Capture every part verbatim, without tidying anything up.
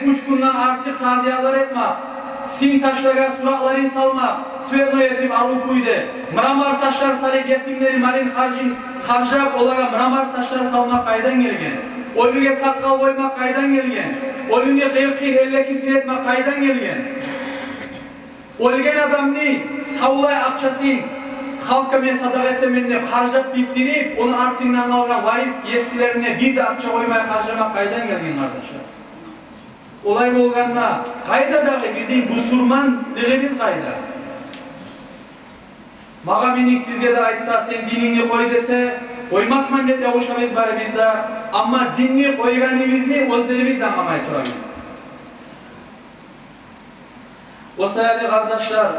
уьч гюнден артыкъ тазиялар этмек, син ташлагъа суратларын салмакъ, цветной этип, арив кюйде, мрамор ташлар салып, етимлени малын харжын харжлап, олагъа мрамор ташлар салмакъ къайдан гелген? Оьлюге сакъал къоймакъ къайдан гелген? Оьлюню къыркъ йыл, элли экисин этмек къайдан гелген? Оьлген адамны савлай акъчасын халкъгъа мен садагъа этемен деп харжлап битдирип, ону артындан къалгъан варис есилерине бир де акъча къоймай харжламакъ къайдан гелген, къардашлар? Олай болгъанда, къайда дагъы бизин бусурманлыгъыбыз, къайда? Магъа бирев сизге де айтса, сен динингни къой десе, къоймасман деп ябушабыз барыбыз да, амма динни къойгъаныбызны оьзлерибиз де англамай турабыз. О саялы, къардашлар,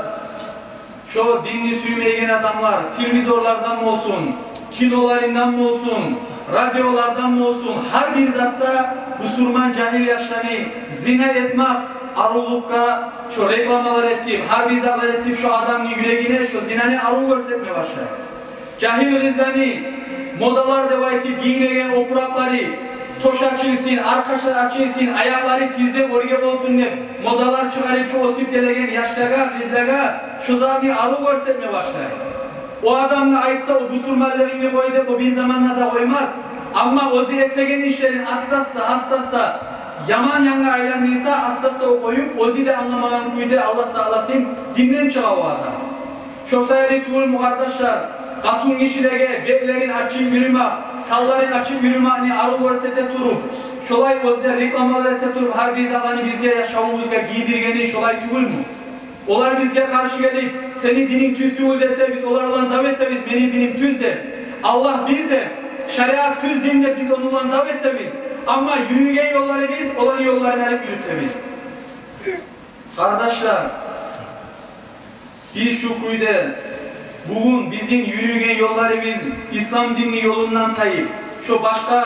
шо динни сюймейген адамлар, телевизорлардан болсун, киноларындан болсун, радиолардан болсун, гьар бир затда бусурман жагьил яшланы зина этмек аривлюкге, шо рекламалар этип, гьар бир затлар этип, шо адамны юрегине шо зинаны арив гёрсетме башлай. Жагьил къызланы модалар деп айтып, гийинеген опуракълары, тёш ачылсын, аркъашы ачылсын, аякълары тизден оьрге болсун деп, модалар чыгъарып, шо оьсюп гелеген яшлагъа, къызлагъа шо затны арив гёрсетме башлай. О адамгъа айтса, о бусурманлыгъынгны къой деп, о бир заманда да къоймас. Амма оьзю этеген ишлерин аста-аста, аста-аста яман янгъа айландырса, аста-аста о къоюп, оьзю де англамагъан кюйде, Аллагь сакъласын, динден чыгъа о адам. Шо саялы тюгюлмю, къардашлар, къатынгишилеге бетлерин ачып юрюмек, санларын ачып юрюмекни арив гёрсете туруп, шолай оьзлер рекламалар эте туруп, гьар бир затланы бизге, яшавубузгъа гийдиргени шолай тюгюлмю? Олар бизге къаршы гелип, сени дининг тюз тюгюл десе, биз олар булан дав этебиз, мени диним тюз деп, Аллагь бир деп, шариат тюз дин деп, биз ону булан дав этебиз. Амма юрюйген ёлларыбыз оланы ёлларын алып юрютебиз. Къардашлар, биз шу кюйде, бугюн бизин юрюйген ёлларыбыз ислам динни ёлундан тайып, шо башгъа